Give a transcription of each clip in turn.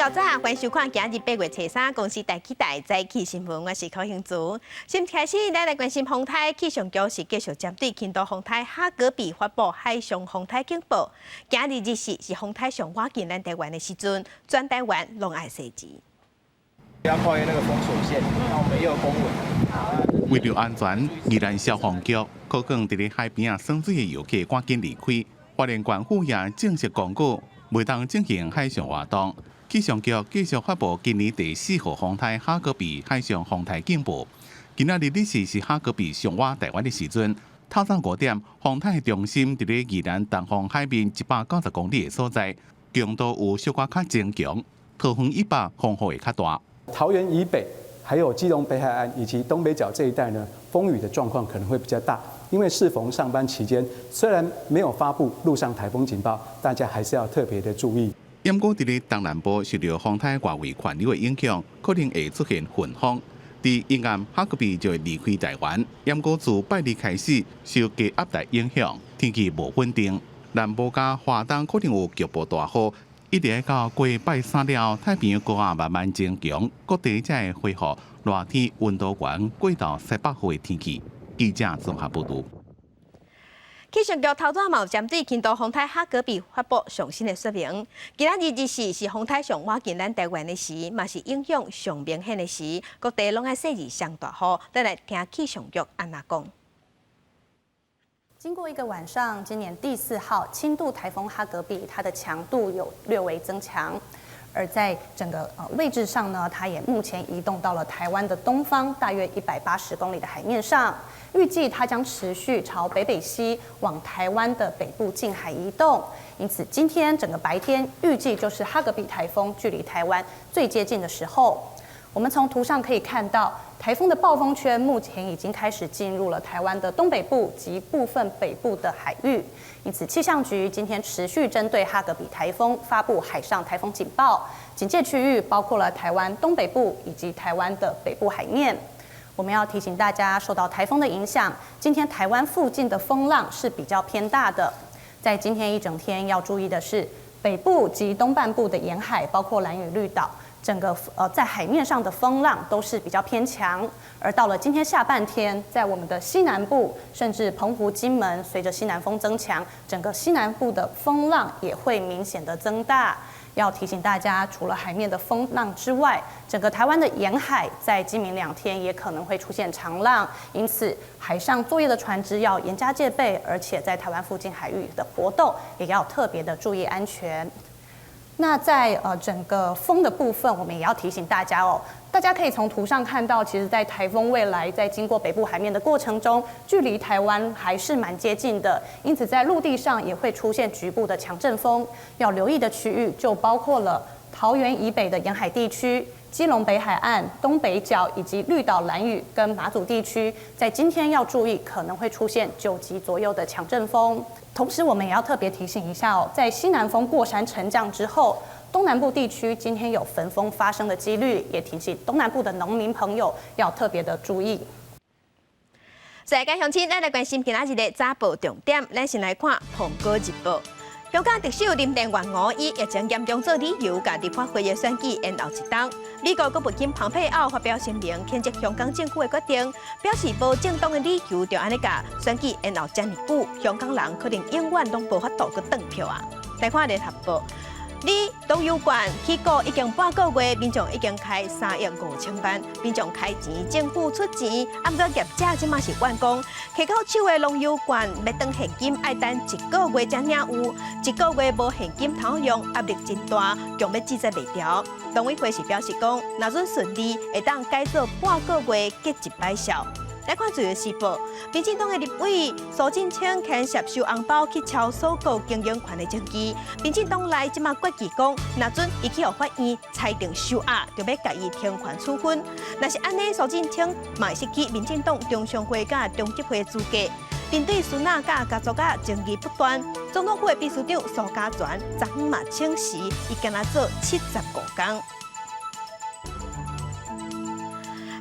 早，歡迎收看今日8月初3公視大起大早起新聞，我是柯興祖。先開始，咱來關心風颱，氣象局是繼續針對輕度風颱哈格比發布海上風颱警報。今日日時是風颱上倚近咱台灣的時陣，全台灣攏愛細緻。不要跨越那個封鎖線，那我們也有公文。為了安全，宜蘭消防局呼籲佇咧海邊仔耍水的遊客趕緊離開。花蓮縣府也正式公告，袂當進行海上活動。氣象局繼續發布今年第四號風颱哈格比海上風颱警報。今仔日日時是哈格比上倚台灣的時陣，透早5點，風颱中心佇咧宜蘭東方海面190公里的所在，強度有小可較增強，桃園以北風雨會較大。桃園以北，還有基隆北海岸以及東北角這一帶呢，風雨的狀況可能會比較大。因為適逢上班期間，雖然沒有發布陸上颱風警報，大家還是要特別的注意。毋過佇咧東南部受著風颱外圍環流的影響，可能會出現順風。佇沿岸哈格比就會離開台灣。毋過自拜二開始受低壓帶影響，天氣無穩定。南部佮華東可能有局部大雨，一直到過拜三了，太平洋高壓慢慢增強，各地才會恢復熱天溫度懸過到西北雨的天氣。記者綜合報導。氣象局頭拄嘛有針對輕度風颱哈格比發布上新的說明。今仔日日時是風颱上倚近咱台灣的時，嘛是影響上明顯的時，各地攏愛細緻上大雨。咱來聽氣象局按怎講。經過一個晚上，今年第四號輕度颱風哈格比，它的強度有略微增強。而在整個位置上呢，它也目前移動到了台灣的東方，大約180公里的海面上。預計它將持續朝北北西往台灣的北部近海移動。因此，今天整個白天預計就是哈格比颱風距離台灣最接近的時候。我們從圖上可以看到，颱風的暴風圈目前已經開始進入了台灣的東北部及部分北部的海域。因此，氣象局今天持續針對哈格比颱風發布海上颱風警報，警戒區域包括了台灣東北部以及台灣的北部海面。我們要提醒大家，受到颱風的影響，今天台灣附近的風浪是比較偏大的。在今天一整天要注意的是，北部及東半部的沿海，包括蘭嶼綠島，整個在海面上的風浪都是比較偏強，而到了今天下半天，在我們的西南部，甚至澎湖、金門，隨着西南風增強，整個西南部的風浪也會明顯的增大。要提醒大家，除了海面的風浪之外，整個台灣的沿海在今明兩天也可能會出現長浪，因此海上作業的船隻要嚴加戒備，而且在台灣附近海域的活動也要特別的注意安全。那在整個風的部分，我們也要提醒大家哦。大家可以從圖上看到，其實，在颱風未來在經過北部海面的過程中，距離台灣還是蠻接近的，因此在陸地上也會出現局部的強陣風。要留意的區域就包括了桃園以北的沿海地區、基隆北海岸、東北角以及綠島、蘭嶼跟馬祖地區，在今天要注意可能會出現9級左右的強陣風。同時，我們也要特別提醒一下哦，在西南風過山沉降之後，東南部地區今天有焚風發生的幾率，也提醒東南部的農民朋友要特別的注意。世界鄉親，咱來關心今仔日的早報重點。咱先來看《蘋果日報》。香港特首林鄭月娥以疫情嚴重做理由，共立法會的選舉延後一冬。美國國務卿蓬佩奧發表聲明，譴責香港政府的決定，表示無正當的理由就按呢共選舉延後遮爾久，香港人可能永遠攏無法度閣轉票啊！來看聯合報。你龍遊館起股已經半個月，民眾已經開3億5千萬，民眾開錢，政府出錢，啊，毋過業者這馬是怨講，提到手的龍遊館欲轉現金，愛等一個月才領有，一個月無現金通用，壓力真大，強欲志在袂牢。農委會是表示講，若準順利，會當改做半個月結一擺數。來看《自由時報》，民進黨的立委蘇貞昌牽涉收紅包去抄鎖國經營權的證據，民進黨內這馬決議講，若準伊去予法院裁定收押，就欲共伊停權處分。若是按呢，蘇貞昌嘛會失去民進黨中常會佮中執會資格。面對孫仔佮家族仔爭議不斷，總統府的秘書長蘇嘉全昨昏嘛請辭，伊干焦做75工。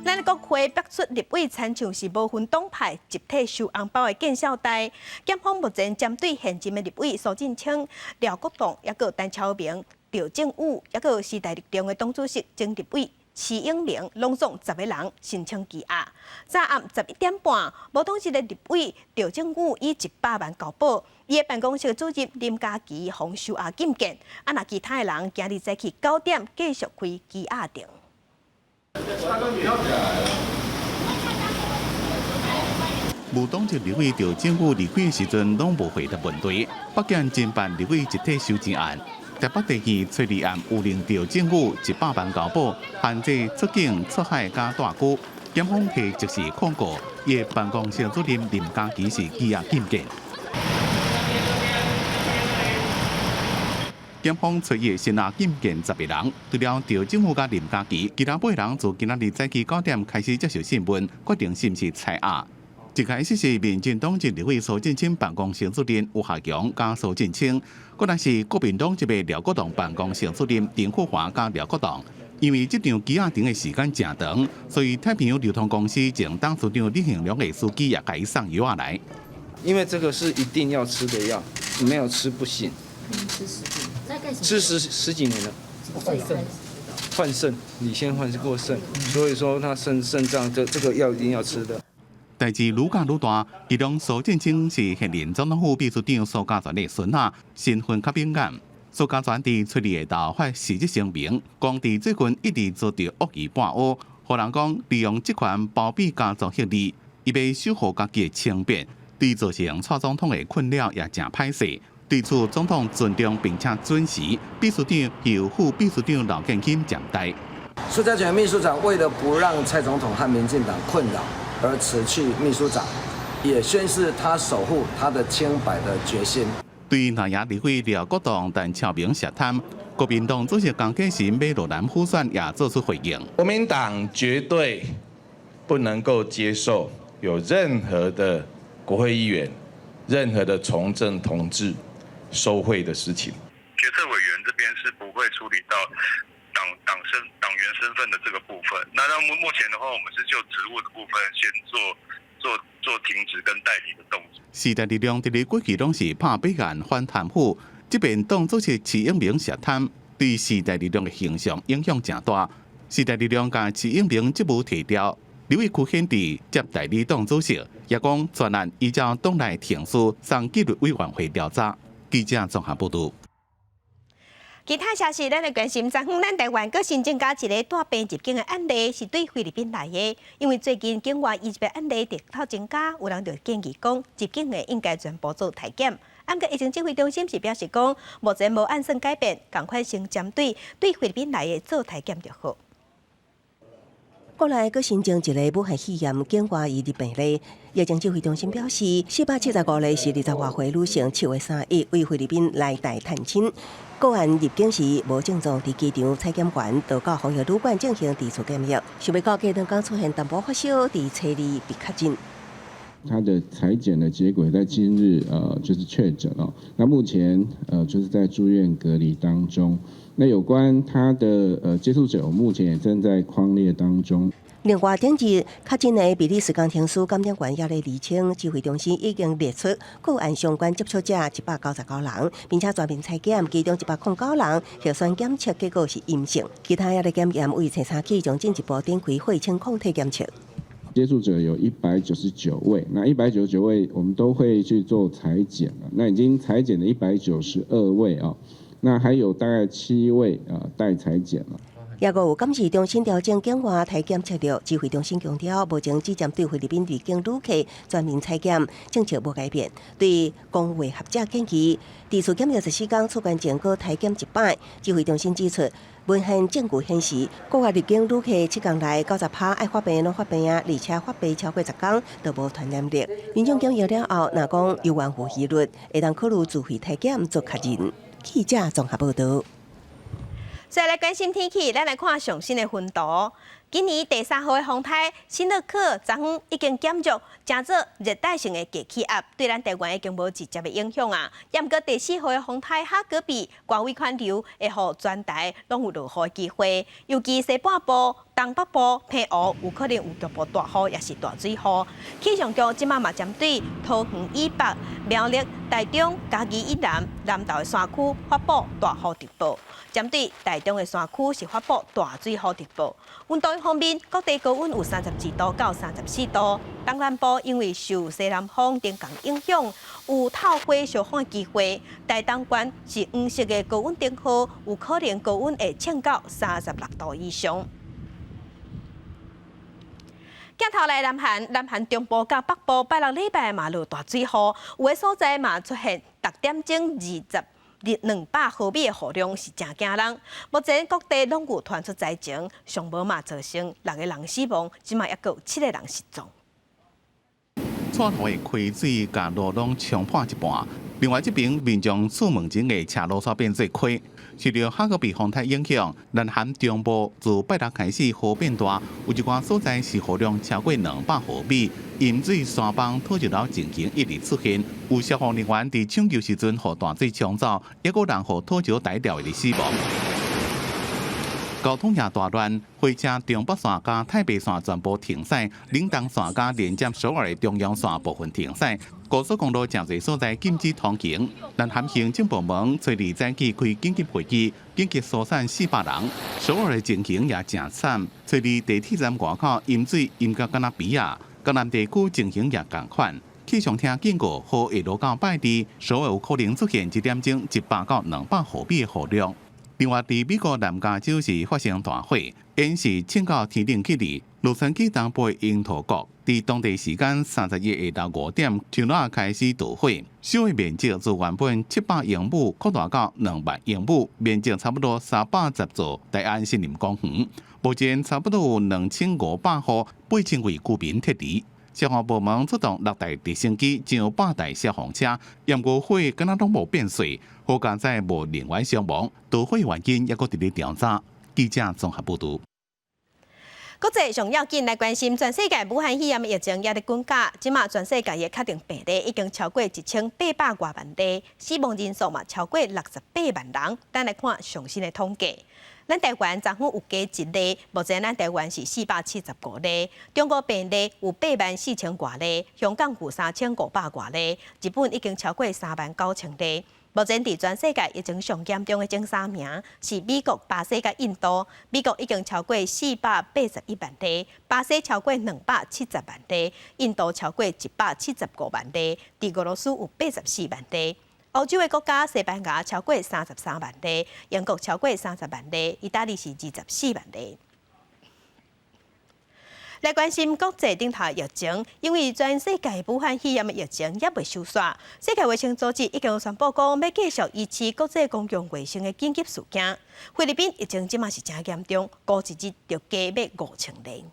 咱國會爆出立委親像是無分黨派集體收紅包的見笑代，檢方目前針對現任的立委蘇貞昌、廖國棟，抑閣陳超明，趙正宇，抑閣有時代力量的黨主席前立委徐永明，攏總10個人申請羈押。昨暗11點半，無黨籍的立委趙正宇以100萬交保，伊的辦公室主任林嘉琪予收押禁見，啊，若其他的人今日早起9點繼續開羈押庭。無黨籍立委趙正宇離開的時陣，攏無回答問題。北檢偵辦立委集體收錢案，台北地檢揣二案有令趙正宇100萬交保，限制出境出海佮帶拘。檢方提即時控告，伊的辦公室主任林嘉琪是羈押禁見。檢方揣一先押禁見10個人，除了趙正宇佮林嘉琪，其他8個人自今仔日早起9點開始接受審問，決定是毋是採押。一開始是民進黨籍立委蘇震清辦公室主任吳學強佮蘇震清，過來是國民黨籍的廖國棟辦公室主任陳富華佮廖國棟。因為這場羈押庭的時間誠長，所以太平洋流通公司前董事長李行龍的司機也共伊送藥仔來。因為這個是一定要吃的藥，沒有吃不行。吃十幾年了。換腎，換腎，你先換過腎，所以說他腎臟這個藥一定要吃的。代誌愈講愈大，其中蘇震清是現任總統府秘書長蘇嘉全的孫仔，身份較敏感。蘇嘉全佇初二下晝發辭職聲明，講佇最近一直遭著惡意抹烏，予人講利用職權包庇家族勢力，伊欲守護家己的清白，對造成蔡總統的困擾也誠歹勢。對此，總統尊重並且準時，秘書長由副秘書長劉建金暫代。蘇嘉全秘書長為了不讓蔡總統和民進黨困擾，而辭去秘書長，也宣示他守護他的清白的決心。對南亞立委廖國棟、陳超明涉貪，國民黨主席江啟臣欲落南輔選也做出回應。國民黨絕對不能夠接受有任何的國會議員、任何的從政同志收賄的事情。決策委員這邊是不會處理到黨員身份的這個部分。那目前的話，我們是就職務的部分先做停職跟代理的動作。時代力量佇咧過去攏是拍弊案反貪腐，這邊黨主席徐永明涉貪，對時代力量的形象影響誠大。時代力量共徐永明職務提調，立委區顯智接代理黨主席，也講全案依照黨內程序送紀律委員會調查。記者綜合報導。其他消息，咱來關心。昨昏咱台灣閣新增加一个帶病入境的案例，是對菲律賓來的。因為最近境外移入的案例直透增加，有人就建議講，入境的應該全部做體檢。毋過疫情指揮中心是表示講，目前無按算改變，仝款先針對對菲律賓來的做體檢就好。國內閣新增一个武漢肺炎境外移入病例，疫情指揮中心表示，475例是20外歲女性，7月3日為菲律賓來台探親，個案入境時無症狀，佇機場採檢員就到防疫旅館進行自主檢疫，想袂到隔兩工出現淡薄發燒，佇初二被確診。他的採檢的結果在今日，就是確診哦。那目前，就是在住院隔離當中。那有關他的接觸者，我目前也正在匡列當中。另外，頂日確診的比利時工程師感染源猶咧釐清，指揮中心已經列出個案相關接觸者199人，並且全面採檢，其中109人核酸檢測結果是陰性，其他猶咧檢驗為初三起將進一步展開血清抗體檢測。接觸者有199位，那199位我們都會去做採檢了，那已經採檢了192位啊，那還有大概7位啊待採檢了。抑閣有監視中心調整境外體檢策略，指揮中心強調，目前只針對菲律賓入境旅客全面採檢，政策無改變。對公衛學者建議，自主檢疫14天出關前閣體檢一擺。指揮中心指出，文獻證據顯示，國外入境旅客7天內90%愛發病攏發病啊，而且發病超過10天都無傳染力。民眾檢疫了後，若講猶原有疑慮，會當考慮自費體檢做確認。記者綜合報導。再來關心天氣，咱來看上新的雲圖。今年第三號的風颱辛樂克昨昏已經減弱，成做熱帶性的低氣壓，對咱台灣已經無直接的影響啊。毋過第四號的風颱哈格比外圍環流會予全台攏有落雨的機會，尤其西半部、東北部、澎湖有可能有局部大雨，抑是大水雨。氣象局這馬嘛針對桃園以北、苗栗、台中、嘉義以南、南投的山區發布大雨特報。針對台中的山區是發布大水雨特報。溫度方面，各地高溫有32度到34度。東南部因為受西南風頂降影響，有透火燒風的機會。台東縣是黃色的高溫燈號，有可能高溫會衝到36度以上。鏡頭來南韓，南韓中部佮北部拜六禮拜嘛落大水雨，有的所在嘛出現6點鐘20、200毫米的雨量是誠驚人。目前各地攏有傳出災情，上無嘛造成六個人死亡，這馬猶閣有七個人失蹤。蔡頭的溪水共路攏沖破一半，另外這邊民眾出門前的車路煞變做溪。受著哈格比風颱影響，南韓中部自拜六開始雨變大，有一寡所在是雨量超過200毫米，淹水山崩土石流情形一直出現。有消防人員佇搶救時陣，予大水沖走，猶閣有人予土石刣著而死亡。交通也大亂，火車中北線佮太白線全部停駛，嶺東線佮連接首爾的中央線部分停駛，高速公路誠濟所在禁止通行。南韓行政部門初二早起開緊急會議，緊急疏散400人。首爾的情形也誠慘，初二地鐵站外口淹水淹甲敢若埤仔，江南地區情形也仝款。氣象廳警告，雨會落到拜二，首爾有可能出現1點鐘100到200毫米的雨量。另外，佇美國南加州是發生大火，煙是衝到天頂去哩。洛杉磯東部的櫻桃谷，佇當地時間31下晝5點，就那開始著火，燒的面積自原本700英畝擴大到2萬英畝，面積差不多310座大安森林公園。目前差不多有2500戶8000位居民撤離。消防部門出動六台直升機，上百台消防車，毋過火敢若攏無變細，好佳哉無人員傷亡，著火原因猶閣佇咧調查。記者綜合報導。國際上要緊來關心，全世界武漢肺炎疫情也佇滾加，這馬全世界的確診病例已經超過1800外萬例，死亡人數嘛超過68萬人。咱來看上新的統計。咱台灣昨昏有加一例，目前咱台灣是475例。中國病例有8萬4千外例，香港有3500外例，日本已經超過3萬9千例。目前佇全世界疫情上嚴重的前三名是美國、巴西佮印度。美國已經超過481萬例，巴西超過270萬例，印度超過175萬例，佇俄羅斯有84萬例。歐洲的國家，西班牙超過33萬例，英國超過30萬例，意大利是24萬例。來關心國際頂頭疫情，因為全世界武漢肺炎的疫情猶未收煞，世界衛生組織已經宣布講，欲繼續維持國際公共衛生的緊急事件。菲律賓疫情這馬是誠嚴重，過一日就加欲5000例。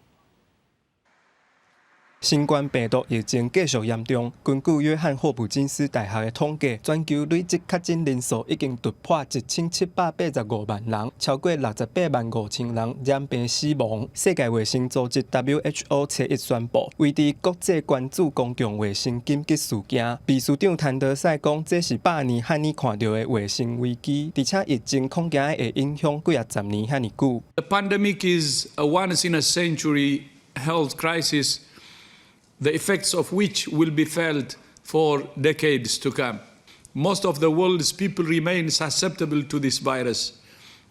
新冠病毒疫情繼續嚴重。根據約翰霍普金斯大學的統計，全球累積確診人數已經突破1785萬人，超過68萬5千人染病死亡。世界衛生組織 WHO 初一宣布，維持國際關注公共衛生緊急事件。秘書長譚德塞講，這是百年罕見看著的衛生危機，而且疫情恐驚會影響幾仔十年遐爾久。 The pandemic is a once in a century health crisis, the effects of which will be felt for decades to come. Most of the world's people remain susceptible to this virus,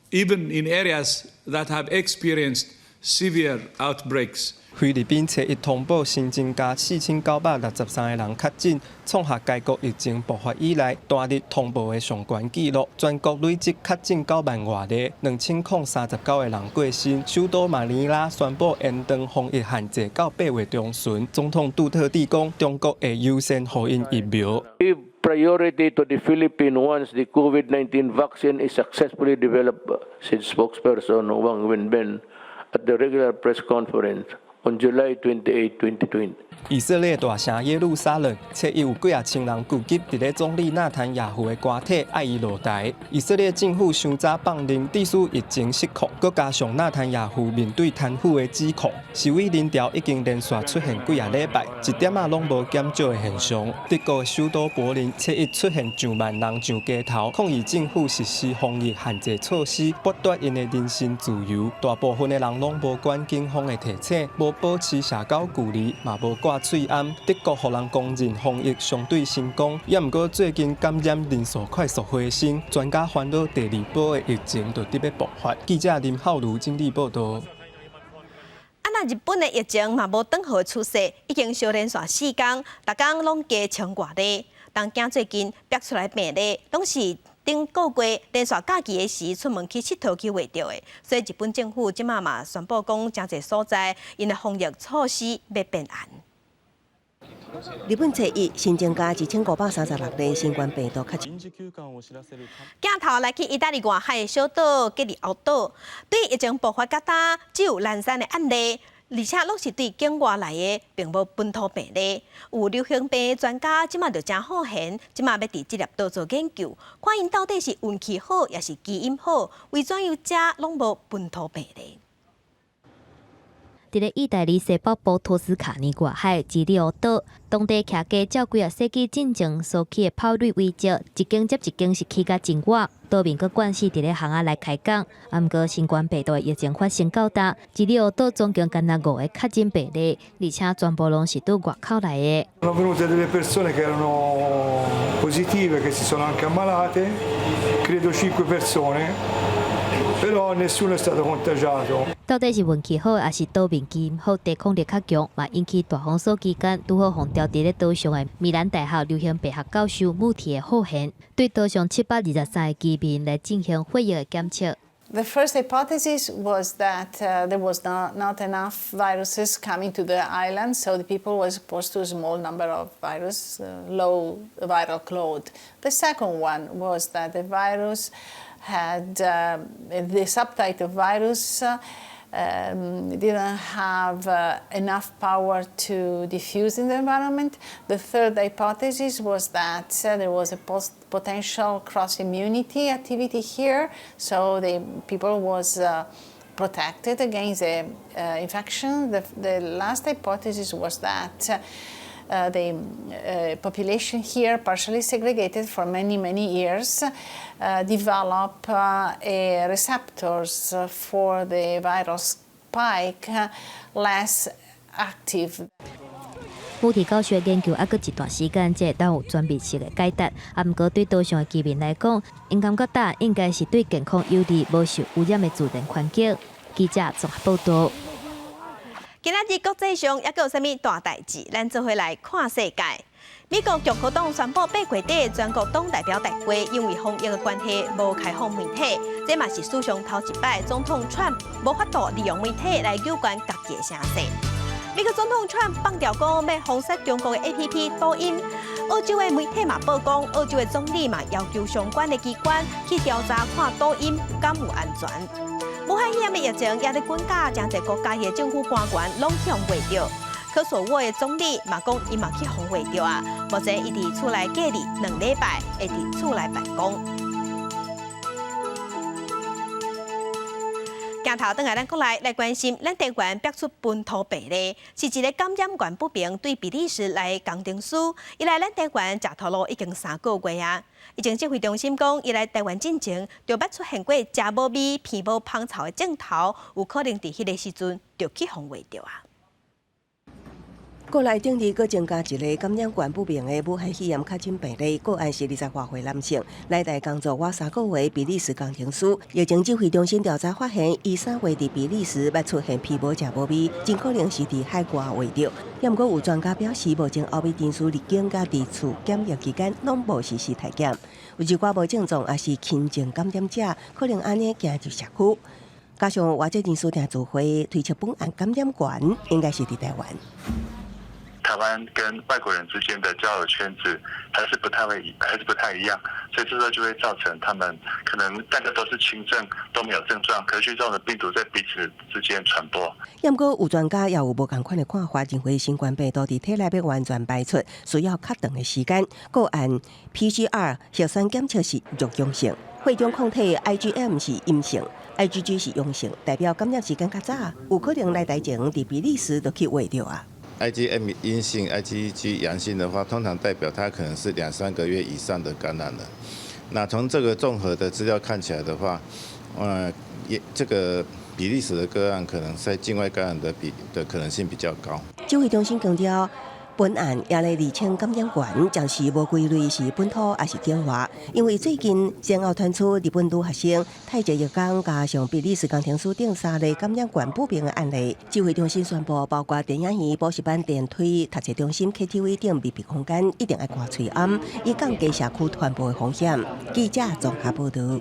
even in areas that have experienced severe outbreaks. 菲律賓初一通報新增加4963個人確診，創下該國疫情爆發以來單日通報的上懸紀錄。全國累積確診9萬外例，2039個人過身。首都馬尼拉宣布延長防疫限制到8月中旬。總統杜特蒂講，中國會優先予𪜶疫苗。 Give priority to the Philippines once the COVID-19 vaccine is successfully developed, said spokesperson Wang Wenbin at the regular press conference on July 28, 2020. 以色列大城耶路撒冷，初一有幾仔千人聚集佇咧總理納坦雅胡的官邸，愛伊落台。以色列政府傷早放任，致使疫情失控，閣加上納坦雅胡面對貪腐的指控，示威人潮已經連續出現幾仔禮拜，一點仔攏無減少的現象。德國首都柏林初一出現上萬人上街頭抗議政府實施防疫限制措施，剝奪𪜶的人身自由。大部分的人攏無管警方的提醒，無保持社交距離，嘛無掛喙罨。德國予人公認防疫相對成功，也毋過最近感染人數快速回升，專家煩惱第二波的疫情就佇欲爆發。記者林浩如整理報道。啊，那日本的疫情嘛無轉好趨勢，已經相連續四工，逐工攏加千外例。但驚最近爆出來病例，攏是頂個月連續假期的時出門去𨑨迌去穢著的，所以日本政府這馬嘛宣布講，誠濟所在𪜶的防疫措施欲變嚴。日本初一新增加1536例新冠病毒確診。鏡頭來去意大利外海的小島吉利歐島，對疫情爆發到今，只有零散的案例，而且攏是對境外來的，並無本土病例。有流行病專家這馬就誠好閒，這馬欲佇這粒島做研究，看𪜶到底是運氣好，抑是基因好，為怎樣遮攏無本土病例？佇咧意大利西北部托斯卡尼外海吉利歐島，當地徛家照幾仔世紀進前所起的炮壘遺跡，一間接一間是起甲真倚，島民閣慣勢佇咧巷仔來開講。啊，毋過新冠病毒的疫情發生到今，吉利歐島總共干焦五个確診病例，而且全部攏是對外口來的。 Sono venute delle persone che erano positive, che si sono anche ammalate, credo cinque persone, però nessuno è stato contagiato. 到底是運氣好，抑是島民基因好，抵抗力較強，嘛引起大風雪期間拄好予牢佇咧島上的米蘭大學流行病學教授穆提的好現，對島上723个居民來進行血液的檢測。 The first hypothesis was that there was not enough viruses coming to the island, so the people were exposed to a small number of virus, low viral load. The second one was that the virus had the subtype of virus didn't have enough power to diffuse in the environment. The third hypothesis was that there was a potential cross immunity activity here, so the people was protected against the infection. The last hypothesis was that the population here, partially segregated for many, many years, develop a receptors for the viral spike less active. 穆提教授研究猶閣一段時間，才會當有全面性的解答。啊，毋過對島上的居民來講，𪜶感覺膽應該是對健康有利、無受污染的自然環境。記者綜合報道。今仔日國際上猶閣有啥物大代誌？咱做伙來看世界。美國共和黨宣布8月底全國黨代表大會，因為防疫的關係無開放媒體，這嘛是史上頭一擺總統川普無法度利用媒體來扭轉家己的聲勢。美國總統川普放調講欲封殺中國的 APP 抖音，澳洲的媒體嘛報講，澳洲的總理嘛要求相關的機關去調查看抖音敢有安全。武漢肺炎的疫情也咧滾甲誠濟國家的政府官員攏予穢著。科索沃的總理嘛講，伊嘛去予穢著啊，目前伊佇厝內隔離2禮拜，會佇厝內辦公。鏡頭轉來咱國內來關心，咱台灣爆出本土病例，是一个感染源不明對比利時來工程師，伊來咱台灣食頭路已經3個月啊。疫情指揮中心講，伊來台灣進前就捌出現過食無味、鼻無芳臭的症頭，有可能佇彼个時陣就去予穢著啊。國內頂日閣增加一个感染源不明的武漢肺炎確診病例，個案是20外歲男性，來台工作滿3個月比利時工程師。疫情指揮中心調查發現，伊3月佇比利時捌出現鼻無食無味，真可能是佇海外穢著。毋過有專家表示，目前後尾人士入境佮佇厝檢疫期間攏無實施篩檢，有一寡無症狀抑是輕症感染者，可能按呢行入社區。加上外籍人士定做會推測本案感染源應該是佇台灣。台灣跟外國人之間的交友圈子還是不太會，還是不太一樣，所以這時候就會造成他們可能大家都是輕症，都沒有症狀，可是這種的病毒在彼此之間傳播。毋過有專家也有無仝款的看法，認為新冠病毒佇體內欲完全排出，需要較長的時間。個案 PCR 核酸檢測是弱陽性，血中抗體 IgM 是陰性，IgG 是陽性，代表感染時間較早，有可能來台前佇比利時就去穢著啊。 IgM 陰性、IgG 陽性的話，通常代表它可能是兩三個月以上的感染了。那從這個綜合的資料看起來的話，也這個比利時的個案可能在境外感染的比的可能性比較高。指揮中心強調，本案也咧釐清感染源，暫時無歸類是本土抑是境外，因為最近先後傳出日本女學生、泰籍義工加上比利時工程師等三例感染源不明的案例。指揮中心宣布，包括電影院、補習班、電梯、讀冊中心、KTV 等密閉空間，一定愛關喙罨，以降低社區傳播的風險。記者綜合報導。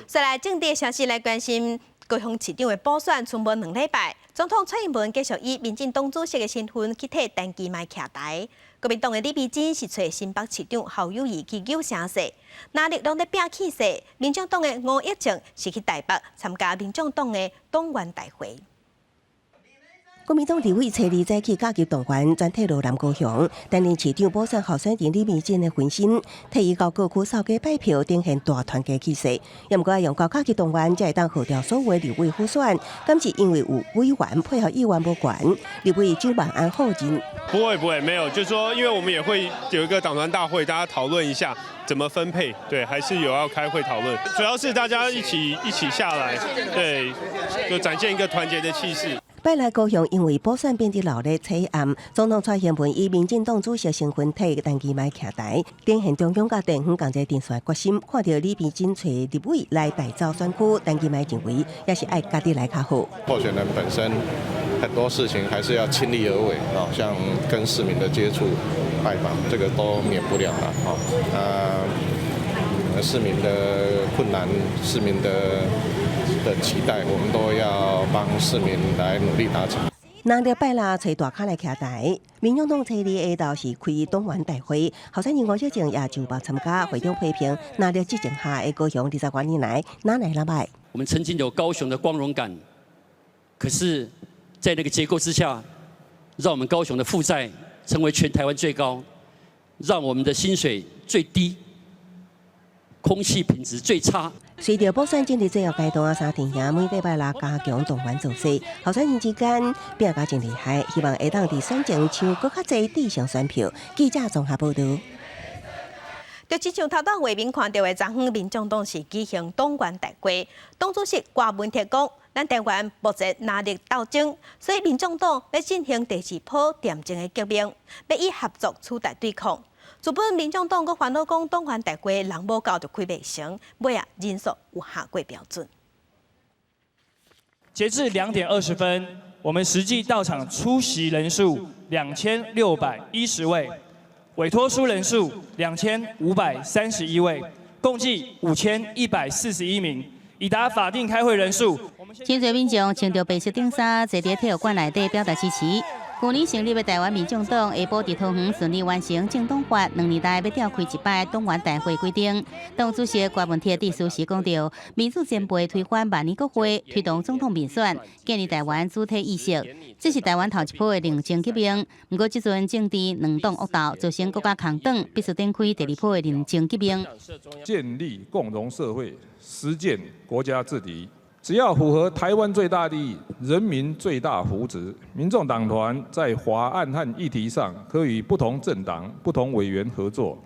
再來政治消息來關心高雄市長的補選，賰無兩禮拜，總統蔡英文繼續以民進黨主席的身份去替陳其邁徛台。國民黨的李眉蓁是揣新北市長侯友宜去扭聲勢，藍綠攏咧拚氣勢。民眾黨的吳益政是去台北參加民眾黨的黨員大會。國民黨立委初二早起加入動員，全體落南高雄，擔任市長補選候選人李眉蓁的分身，替伊到各區掃街拜票，展現大團結氣勢。也毋過用高卡去動員，才會當號召所有立委輔選，敢是因為有委員配合意願無懸，立委蔣萬安否認。不會不會，沒有，就是說，因為我們也會有一個黨團大會，大家討論一下怎麼分配，對，還是有要開會討論，主要是大家一起一起下來，對，就展現一個團結的氣勢。拜六高雄因為補選變得鬧熱，初暗，總統蔡英文以民進黨主席身份替陳其邁徛台，展現中央佮地方仝齊陣線決心。看著李眉蓁揣立委來代走選區，陳其邁認為也是愛家己來較好。候選人本身很多事情還是要親力而為啊，像跟市民的接觸、拜訪，這個都免不了啦。啊，市民的困難，市民的期待，我們都要幫市民來努力達成。難得拜六揣大咖來徛台，民眾黨初二下晝是開黨員大會，候選人吳錫正也就北參加會中批評，藍綠執政下的高雄20多年來哪來那䆀？我們曾經有高雄的光榮感，可是，在那個結構之下，讓我們高雄的負債成為全台灣最高，讓我們的薪水最低，空氣品質最差。隨著補選進入最後階段，三陣營每禮拜六加強動員造勢，候選人之間拚甲真厲害，希望會當佇選前搶閣較濟制勝選票。記者綜合報導。就親像頭拄畫面看著的，昨昏民眾黨是舉行黨員大會，黨主席郭文鐵講，咱台灣目前藍綠鬥爭，所以民眾黨欲進行第二波電政的革命，欲以合作取代對抗。自本民眾黨閣煩惱講，黨員大會人無夠就開袂成，尾仔人數有下過標準。截至2點20分，我們實際到場出席人數2610位，委託書人數2531位，共計5141名，已達法定開會人數。真濟民眾穿著白色頂衫，坐佇體育館內底表達支持。去年成立的台灣民眾黨下晡佇桃園順利完成政黨法2年內欲召開一擺黨員大會規定。黨主席郭文鐵致辭時講著，民主前輩推翻萬年國會，推動總統民選，建立台灣主體意識，這是台灣頭一波的論政革命。毋過這陣政治兩黨惡鬥，造成國家空轉，必須展開第二波的論政革命。建立共榮社會，實踐國家治理。只要符合台灣最大利益、人民最大福祉，民眾黨團在法案和議題上可與不同政黨、不同委員合作，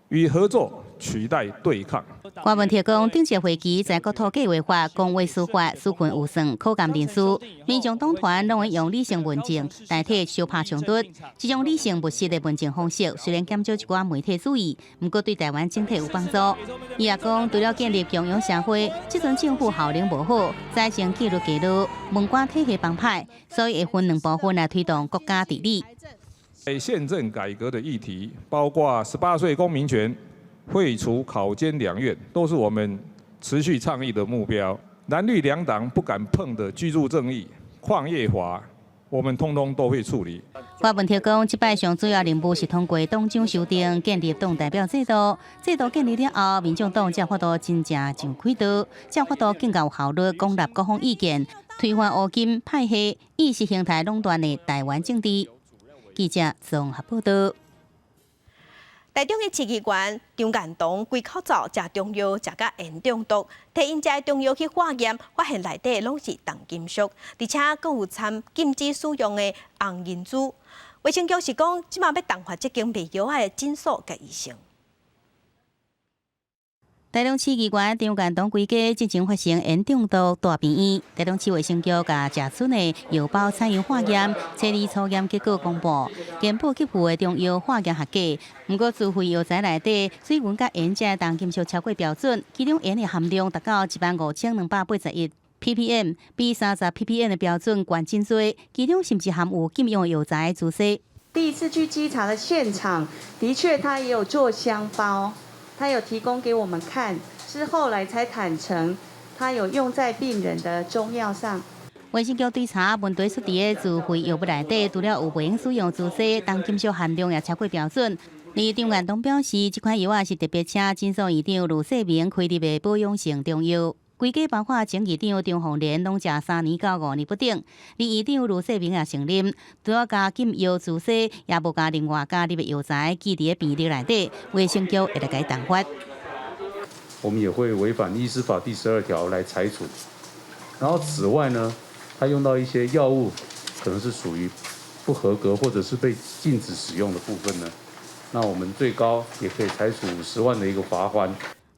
以合作取代對抗。郭文鐵講，頂一會期在國土計劃法、公衛司法、紓困預算、考監人事，民眾黨團攏會用理性問政代替相拍衝突。這種理性務實的問政方式，雖然減少一寡媒體注意，毋過對台灣整體有幫助。伊也講，除了建立共榮社會，這陣政府效能無好，財政紀律低落，文官體系崩壞，所以會分兩部分來推動國家治理。憲政改革的議題，包括18歲公民權、廢除考監兩院，都是我們持續倡議的目標。藍綠兩黨不敢碰的居住正義、礦業法，我們通通都會處理。柯文哲講，這擺上主要任務是通過黨章修訂，建立黨代表制度。制度建立了後，民眾黨才有法度真正上軌道，才有法度更加有效率廣納各方意見，推翻烏金派系意識形態壟斷的台灣政治。記者綜合報道。台中的市議員張彥堂規口罩食中藥，食甲鹽中毒，提𪜶食的中藥去化驗，發現內底攏是重金屬，而且閣有摻禁止使用的紅銀珠。衛生局是講，這馬欲重罰這間賣藥仔的診所佮醫生。台中市議員張彥堂規家進前發生鹽中毒蹛病院，台中市衛生局共食賰的藥包採樣化驗，初二初驗結果公布，健保給付的中藥化驗合格，毋過自費藥材內底水銀佮鹽這重金屬超過標準，其中鹽的含量達到15,281 ppm，比30 ppm 的標準懸真濟，其中甚至含有禁用藥材朱砂。第一次去稽查的現場，的確他也有做香包。他有提供給我們看，是後來才坦承，他有用在病人的中藥上。衛生局追查問題出佇个自費藥物內底，除了有袂用使用朱砂，重金屬含量也超過標準。而張彥堂表示，這款藥仔是特別請診所院長盧世明開立的保養性中藥，規家包括前院長張鳳蓮攏食3年到5年不等。而院長盧世明也承認，除了加禁藥朱砂，也無共另外加入的藥材記佇个病歷內底，衛生局會來共伊重罰。我們也會違反醫師法第12條來裁處。然後此外呢，他用到一些藥物，可能是屬於不合格或者是被禁止使用的部分呢，那我們最高也可以裁處50萬的一個罰鍰。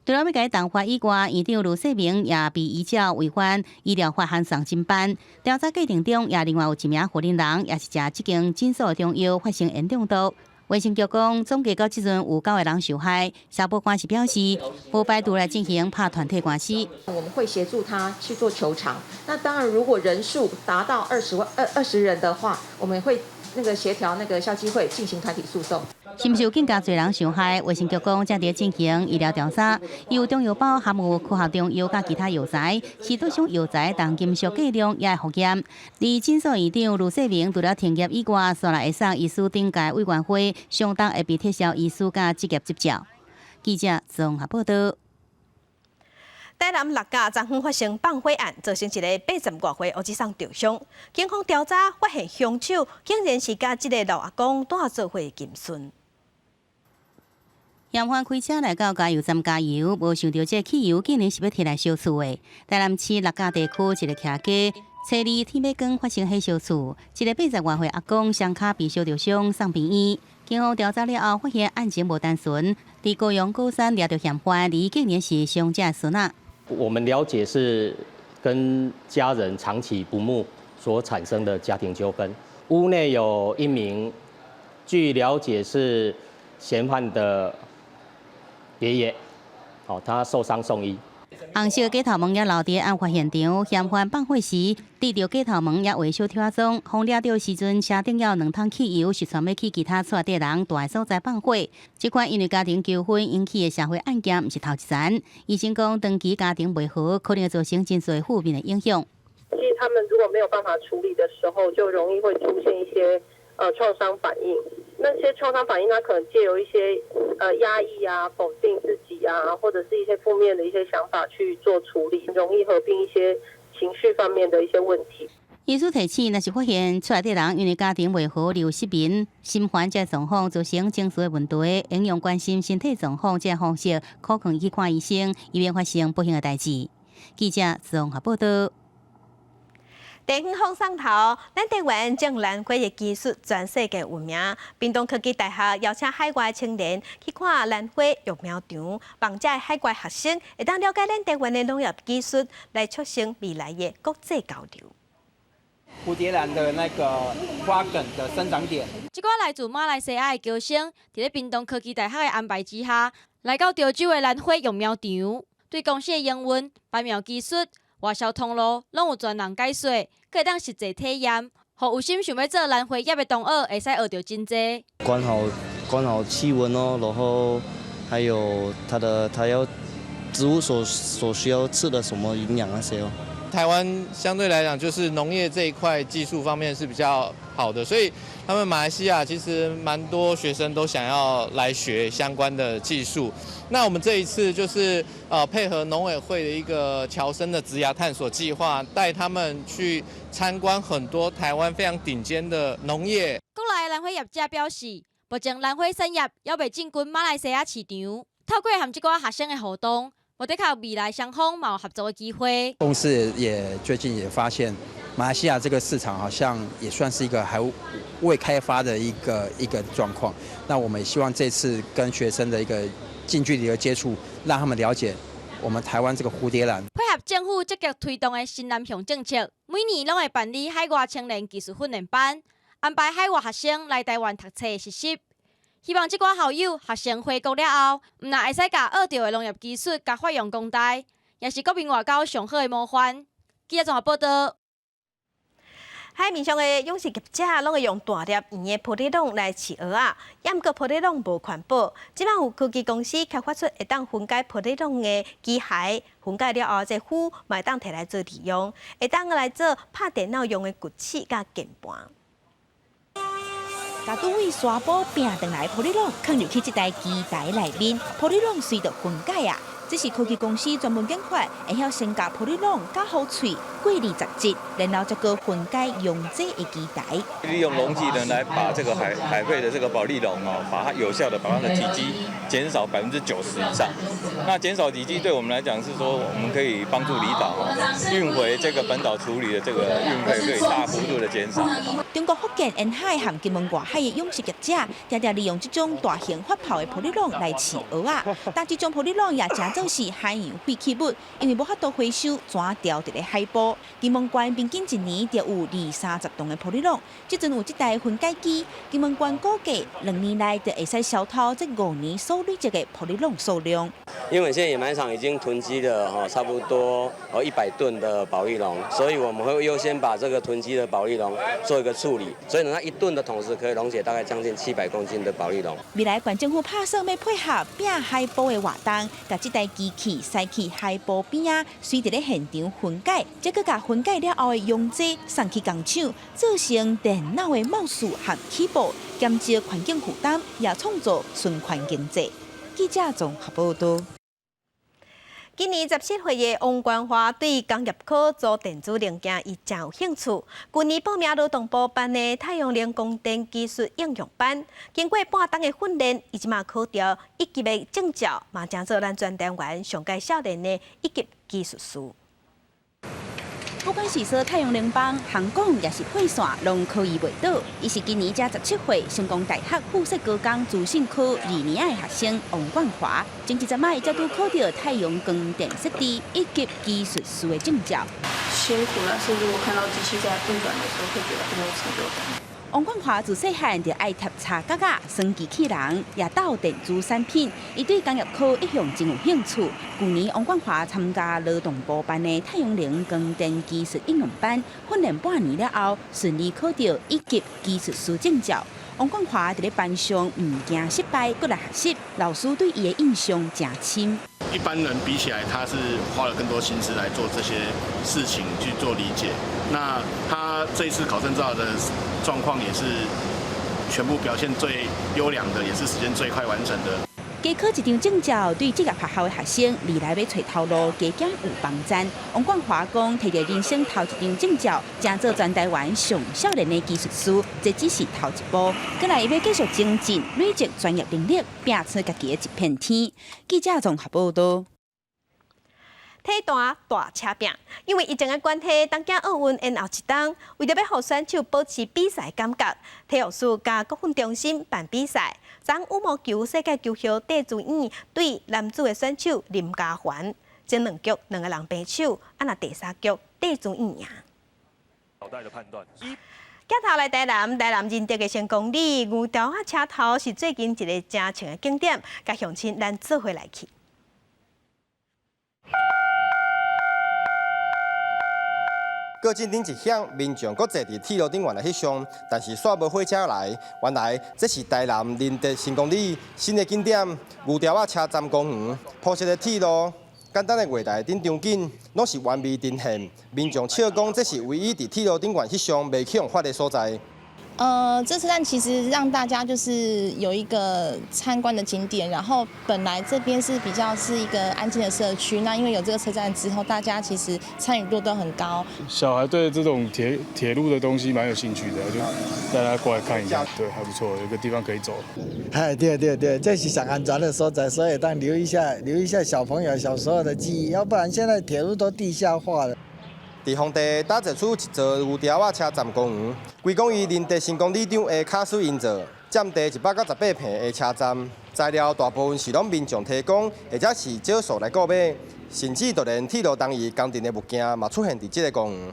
除了欲共伊重罰以外，院長盧世明也被依照違反醫療法函送偵辦。調查過程中，也另外有一名負責人，也是食這間診所的中藥發生鹽中毒。衛生局講，總計到這陣有九個人受害。消保官是表示，無排除來進行拍團體官司。我們會協助他去做求償。那當然，如果人數達到20萬20人的話，我們會那個協調那個消基會進行團體訴訟。是毋是有更加濟人受害？衛生局講正佇進行醫療調查，有中藥包含有科學中藥佮其他藥材，是佗種藥材重金屬過量也會複驗。而診所院長盧世明除了停業以外，煞來會送醫師頂界委員會，相當會被撤銷醫師佮執業執照。記者綜合報道。台南六甲昨昏發生放火案，造成一个80外歲烏子桑著傷。警方調查發現，兇手竟然是佮這个老阿公蹛做伙的金孫。嫌犯開車來到加油站加油，無想著這汽油竟然是欲提來燒厝的。台南市六甲地區一个徛家，初二天欲光發生火燒厝，一个80外歲阿公雙跤被燒著傷，送病院。警方調查了後，發現案情無單純，佇高雄鼓山掠著嫌犯，伊竟然是傷者孫仔。我們了解是跟家人長期不睦所產生的家庭糾紛。屋內有一名，據了解是嫌犯的爺爺，哦，他受傷送醫。紅色假頭毛也留佇案發現場，嫌犯放火時，滴著假頭毛也畫小條仔裝，予掠著時陣，車頂猶有兩桶汽油，是傳欲去其他厝內底人蹛的所在放火。這款因為家庭糾紛引起的社會案件，毋是頭一層。醫生講，長期家庭袂和，可能會造成真濟負面的影響。其實他們如果沒有辦法處理的時候，就容易會出現一些創傷反應。那些創傷反應，他可能借由一些壓抑啊、否定自己啊，或者是一些負面的一些想法去做處理，容易合併一些情緒方面的一些問題。醫師提醒，若是發現厝內底人因為家庭袂和而有失眠、心煩這狀況，造成情緒的問題，應用關心身體狀況這方式，可能去看醫生，以免發生不幸的代誌。記者綜合報道。地方放送頭，咱台灣種蘭花的技術全世界聞名。屏東科技大學邀請海外青年去看蘭花育苗場，幫這海外學生會當了解咱台灣的農業技術，來促成未來的國際交流。蝴蝶蘭的那個花梗的生長點。這寡來自馬來西亞的僑生，佇咧屏東科技大學的安排之下，來到潮州的蘭花育苗場，對公司的營運、培苗技術、外銷通路，攏有專人解說，閣會當實際體驗，予有心想欲做蘭花業的同學會使學著真濟。管好氣溫哦，然後還有它的它要植物所需要吃的什麼營養那些哦。台灣相對來講，就是農業這一塊技術方面是比較好的，所以他們馬來西亞其實蠻多學生都想要來學相關的技術。那我們這一次就是配合農委會的一個僑生的職涯探索計劃，帶他們去參觀很多台灣非常頂尖的農業。國內蘭花業者表示，目前蘭花產業猶未進軍馬來西亞市場，透過和這寡學生的互動，無的確未來雙方嘛有合作的機會。公司也最近也發現，馬來西亞這個市場好像也算是一個還未開發的一個狀況。那我們也希望這次跟學生的一個近距離的接觸，讓他們了解我們台灣這個蝴蝶蘭。配合政府積極推動的新南向政策，每年攏會辦理海外青年技術訓練班，安排海外學生來台灣讀冊實習。希望這寡校友學成回國了後，毋但會使共學著的農業技術共發揚光大，也是國民外交上好的模範。記者綜合報道。海面上的養殖業者攏會用大粒圓的保麗龍來飼蚵仔，毋過保麗龍無環保。這擺有科技公司開發出會當分解保麗龍的機械，分解了後，這灰嘛會當提來做利用，會當來做拍電腦用的鋸齒佮鍵盤。共拄佇沙埔拚轉來保麗龍，囥入去這台機台內面，保麗龍隨著分解啊！這是科技公司專門研發，會曉先共保麗龍絞予脆，過濾雜質，然後才閣分解溶劑的機台。利用溶劑呢，來把這個海廢的這個保麗龍哦，把它有效的把它的體積減少90%以上。那減少體積對我們來講是說，我們可以幫助離島運回這個本島處理的這個運費可以大幅度的減少。中國福建沿海和金門外海的養殖業者，常常利用這種大型發泡的保麗龍來飼蚵仔，但這種保麗龍也誠做是海洋廢棄物，因為無法度回收，全丟佇咧海埔。金門縣平均一年就有二三十噸的保麗龍，這陣有這台分解機，金門縣估計2年內就會使消除這5年所累積的保麗龍數量。因為現在掩埋場已經囤積了吼差不多100噸的保麗龍，所以我們會優先把這個囤積的保麗龍做一個處理，所以呢，它1噸的桶子可以溶解大概將近700公斤的保麗龍。未來縣政府拍算欲配合拚海埔的活動，共這台機器駛去海埔邊仔，隨佇咧現場分解，再閣共分解了後的溶劑送去工廠，做成電腦的mouse和 keyboard，減少環境負擔，也創造循環經濟。記者綜合報道。今年17歲的王冠華對工業科做電子零件，伊誠有興趣。舊年報名勞動部辦的太陽能光電技術應用班，經過半冬的訓練，伊這馬考著一級的證照，嘛成做咱全台灣上蓋少年的一級技術師。不管是說太陽能板、航管，抑是配線，攏可以袂倒。伊是今年才17歲，成功大學附設高工資訊科二年的學生王冠華。前一陣仔，伊才拄考著太陽光電設置一級技術師的證照。辛苦，但是如果看到機器在運轉的時候，會覺得很有成就感。王冠華自細漢就愛貼插角仔、耍機器人，也鬥電子產品。伊對工業科一向真有興趣。舊年王冠華參加勞動部辦的太陽能光電技術應用班，訓練半年了後，順利考著一級技術師證照。王冠華佇咧班上毋驚失敗，閣來學習，老師對伊的印象誠深。一般人比起來，他是花了更多心思來做這些事情去做理解。那他這一次考證照的狀況也是全部表現最優良的，也是時間最快完成的。加考一張證照，對職業學校的學生未來欲揣頭路加減有幫贊。王冠華講，提著人生頭一張證照，成做全台灣上少年的技術師，這只是頭一步。閣來伊欲繼續精進，累積專業能力，拼出家己的一片天。記者綜合報道。體壇大車拼，因為疫情的關係，東京奧運延後一冬，為著欲予選手保持比賽感覺，體育署佮國訓中心辦比賽。昨羽毛球世界球后戴資穎對男子的選手林嘉桓，前兩局兩个人平手，啊若第三局戴資穎贏。鏡頭來台南，台南仁德的成功里牛條仔車頭是最近一个誠穿的景點，共鄉親咱做伙來去。過境頂一響，民眾閣坐佇鐵路頂懸來翕相，但是煞無火車來。原來這是台南仁德成功里新的景點牛條仔車站公園，鋪設的鐵路，佮簡單的月台頂場景，攏是完美呈現。民眾笑講，這是唯一佇鐵路頂懸翕相袂去予罰的所在。這車站其實讓大家就是有一個參觀的景點，然後本來這邊是比較是一個安靜的社區，那因為有這個車站之後，大家其實參與度都很高。小孩對這種鐵路的東西蠻有興趣的，就帶他過來看一下，對，還不錯，有個地方可以走。哎，對對對，這是上安全的所在，所以當留一下小朋友小時候的記憶，要不然現在鐵路都地下化了。佇荒地打造出一座牛潮仔車站公園，歸功於林德成功里長的巧思營造，佔地198坪的車站，材料大部分是攏民眾提供，或者是少數來購買，甚至就連鐵路當地工程的物件嘛出現佇這个公園。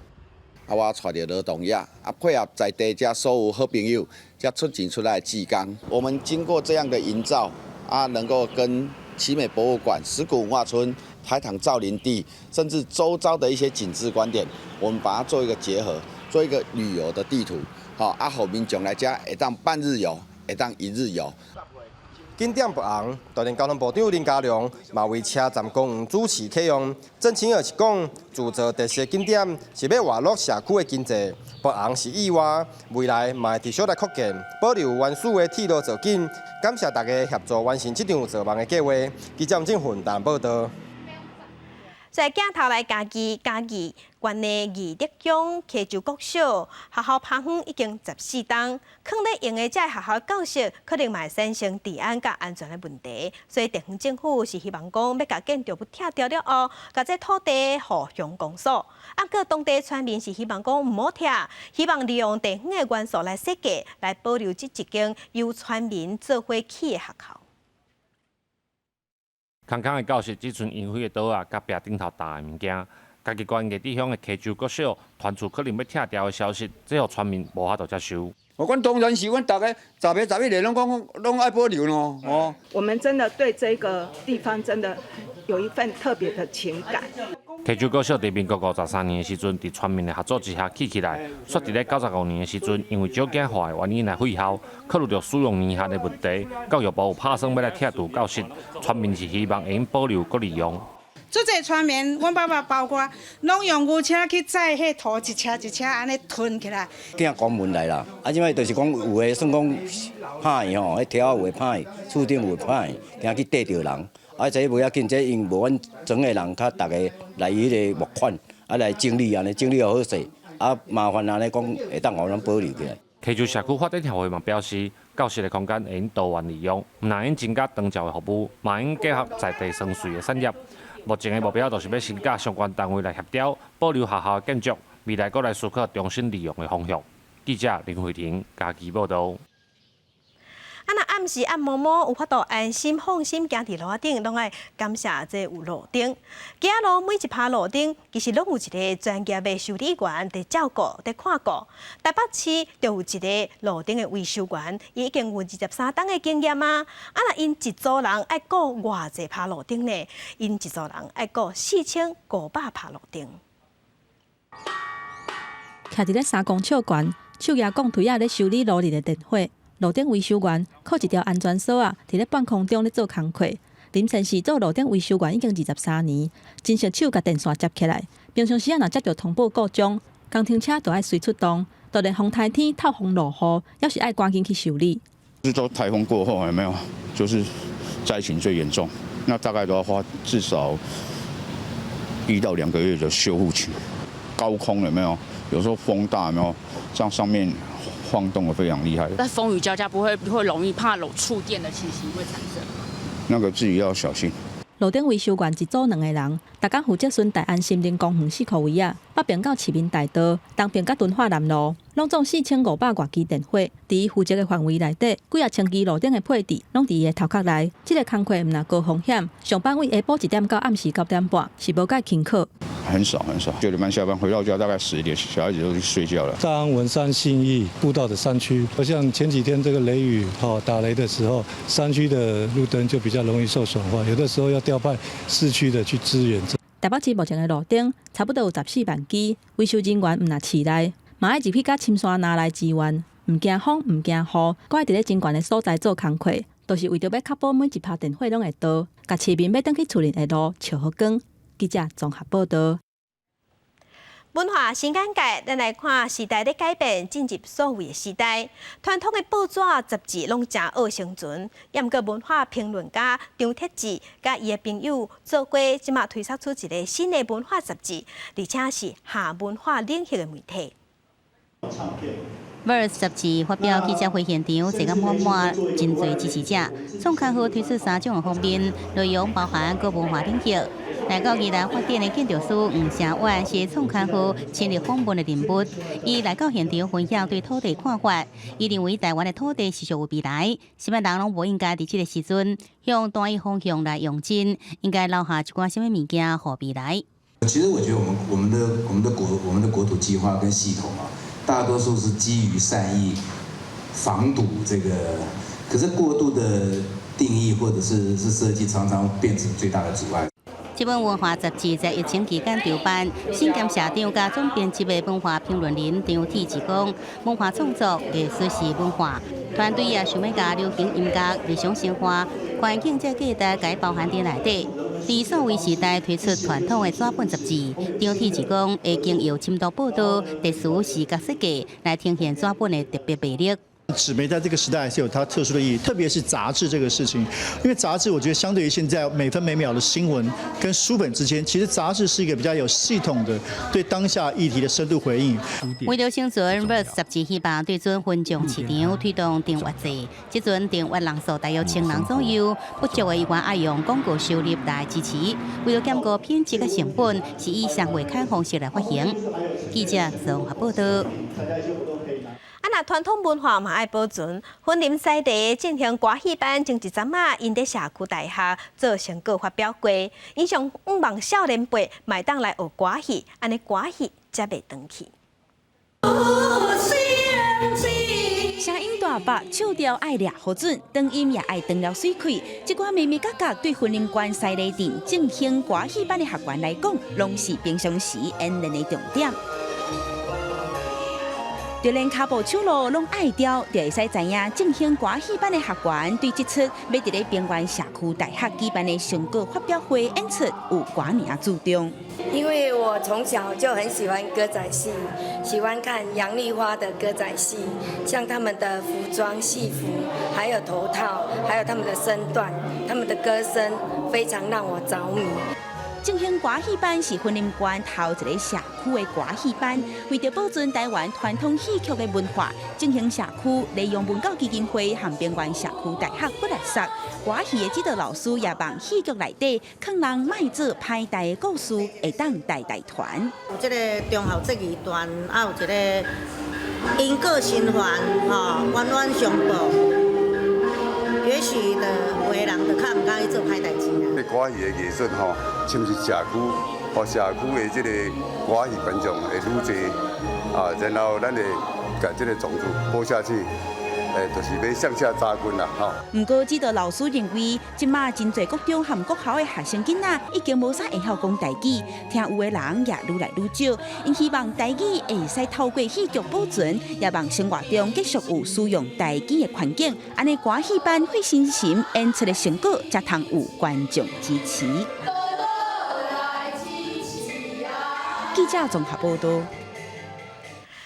啊，我帶著勞動者，啊配合在地遮所有好朋友，才出錢出來志工。我們經過這樣的營造，啊，能夠跟奇美博物館、石鼓文化村、台糖造林地，甚至周遭的一些景致觀點，我們把它做一個結合，做一個旅遊的地圖，好，啊，予民眾來遮會當半日遊，會當一日遊。景點爆紅，就連交通部長林佳龍嘛為車站公園主持啟用。鄭清爾是講，鑄造特色景點是欲活絡社區的經濟，爆紅是意外，未來嘛會持續來擴建，保留原始的鐵路造景。感謝大家協助完成這場造夢的計劃。記者吳正雲台報道。在鏡頭來嘉義，嘉義縣的義德鄉溪州國小學校拍昏已經14冬，囥咧用的這个學校教室可能嘛會產生治安佮安全的問題，所以地方政府是希望講欲共建築物拆掉了後，共這土地予鄉公所。啊，閣當地村民是希望講毋好拆，希望利用地方的元素來設計，來保留這一間由村民做伙起的學校。空空的教室只賰荒廢的桌仔，佮壁頂頭沓的物件。嘉義縣藝智鄉的溪州國小傳出可能欲拆掉的消息，這予村民無法度接受。我講當然是阮逐个十个十一个攏講攏愛保留咯，哦。我們真的對這個地方真的有一份特別的情感。溪州國小佇民國53年的時陣，佇村民的合作之下起起來，煞佇咧95年的時陣，因為少子化的原因來廢校，考慮著使用年限的問題，教育部有拍算欲來拆除教室，村民是希望會用保留閣利用。足濟村民，阮爸爸包括，攏用牛車去載彼土，一車一車按呢囤起來。驚關門來啦，啊，這擺就是講有的算講歹去吼，彼條仔有的歹去，厝頂有的歹去，驚去硩著人。啊，這無要緊，這因無阮莊的人較逐家來彼个募款，啊來整理按呢，整理予好勢，啊麻煩按呢講會當予咱保留起來。溪州社區發展協會嘛表示，教室的空間會用多元利用，毋但用增加長照的服務，嘛用結合在地桑穗的產業。目前的目標就是欲先佮相關單位來協調，保留學校的建築，未來閣來思考重新利用的方向。記者林慧婷嘉義報導。啊，若暗時暗暝暝有法度安心放心行佇路仔頂，攏愛感謝這有路燈。街仔路每一拍路燈，其實攏有一個專業的修理員佇照顧、佇看顧。台北市就有一个路燈的維修員，伊已經有23冬的經驗啊。啊，若𪜶一組人愛顧偌濟拍路燈呢？𪜶一組人愛顧4500拍路燈。徛佇咧3公尺懸，手舉鋼錘仔咧修理路裡的電火。路燈維修員靠一條安全索仔，佇咧半空中咧做工課。林先生做路燈維修員已經23年，真熟手共電線接起來。平常時仔若接著通報故障，工程車就愛隨出動，就連風颱天、透風落雨，猶是愛趕緊去修理。是都颱風過後，有沒有？就是災情最嚴重，那大概都要花至少1到2個月的修復期。高空有沒有？有時候風大，有沒有？像上面晃動的非常厲害。在風雨交加，不會容易怕有觸電的情形會產生。那個自己要小心。路燈維修員一組兩個人，逐工負責巡大安森林公園四箍圍仔，北爿到市民大道，東爿到敦化南路，攏總4500外支電火。佇伊負責的範圍內底，幾仔千支路燈的配置，攏佇伊的頭殼內。這个工課毋但高風險，上班對下晡1點到暗時9點半，是無蓋停課。很少很少，9點半下班回到家大概10點，小孩子都去睡覺了。大安文山信義步道的山區，像前幾天這個雷雨哈打雷的時候，山區的路燈就比較容易受損壞，有的時候要調派市區的去支援。台北市目前的路燈差不多有14萬支，維修人員毋但市內，嘛愛入去佮深山林內支援，毋驚風，毋驚雨，閣愛佇咧真懸的所在做工課，就是為著欲確保每一拍電火攏會著，共市民欲轉去厝裡的路照予光。記者綜合報道。文化新眼界，咱來看時代咧改變，進入數位的時代。傳統的報紙、雜誌攏誠惡生存。也毋過文化評論家張鐵志佮伊的朋友做伙，這馬推測出一个新的文化雜誌，而且是下文化領域的媒體。 Verse 雜誌發表記者會現場，坐甲滿滿，真濟支持者。創刊號推出三種的封面，內容包含各文化領域。來到宜蘭發展的建築師黃成遠是創刊號親歷訪問的人物。伊來到現場分享對土地看法。伊認為台灣的土地是屬於未來，啥物人攏無應該佇這个時陣向單一方向來用盡，應該留下一寡啥物物件予未來。其實我覺得我們的國土計劃跟系統啊，大多數是基於善意防堵這個，可是過度的定義或者是設計，常常變成最大的阻礙。這本文化雜誌在疫情期間籌辦，新兼社長佮總編輯的文化評論人張鐵志講，文化創作、藝術是文化，團隊也想欲共流行音樂、日常生活、環境這價值共包含佇內底。佇數位時代推出傳統的紙本雜誌，張鐵志講會經由深度報導、特殊視覺設計來呈現紙本的特別魅力。紙媒在這個時代還是有它特殊的意義，特別是雜誌這個事情，因為雜誌我覺得相對於現在每分每秒的新聞跟書本之間，其實雜誌是一個比較有系統的對當下議題的深度回應。為了生存，Verse 雜誌希望對準分眾市場推動訂閱制，這陣訂閱人數大約1000人左右，不足的猶原愛用廣告收入來支持。為了兼顧品質佮成本，是以商月刊方式來發行。記者綜合報道。啊，若傳統文化嘛愛保存，雲林在地進行歌戲班，前一陣仔𪜶佇社區大學做成果發表會，𪜶上向望少年輩嘛會當來學歌戲，按呢歌戲才袂斷去。聲音大白，唱調愛掠好準，轉音也愛轉了媠氣。這寡眉眉角角對雲林縣西螺鎮正興歌戲班的學員來講，攏是平常時演練的重點。就連跤步手路攏愛調，就會使知影正興歌戲班的學員對這齣欲佇咧平原社區大學舉辦的成果發表會演出有偌爾仔注重。因為我從小就很喜歡歌仔戲，喜歡看楊麗花的歌仔戲，像他們的服裝、戲服，還有頭套，還有他們的身段，他們的歌聲非常讓我着迷。正興歌戲班是雲林縣頭一个社區的歌戲班，為著保存台灣傳統戲曲的文化，正興社區利用文教基金會和平原社區大學骨力索歌戲的指導老師也望戲劇內底勸人莫做歹代的故事，會當代代傳。有這个忠孝節義段，啊有一个因果循環，吼，冤冤相報。也許的有的人就較毋敢去做歹代誌啦。這歌戲的藝術吼，侵入社區，予社區的這个歌戲觀眾會愈濟啊，然後咱會共這个種子播下去，就是欲向下扎根啦，吼。毋過，指導老師認為，這馬真濟國中和國校的學生囡仔已經無啥會曉講台語，聽有的人也愈來愈少。𪜶希望台語會使透過戲劇保存，也望生活中繼續有使用台語的環境，按呢歌戲班費心神演出的成果，才通有觀眾支持。記者綜合報道。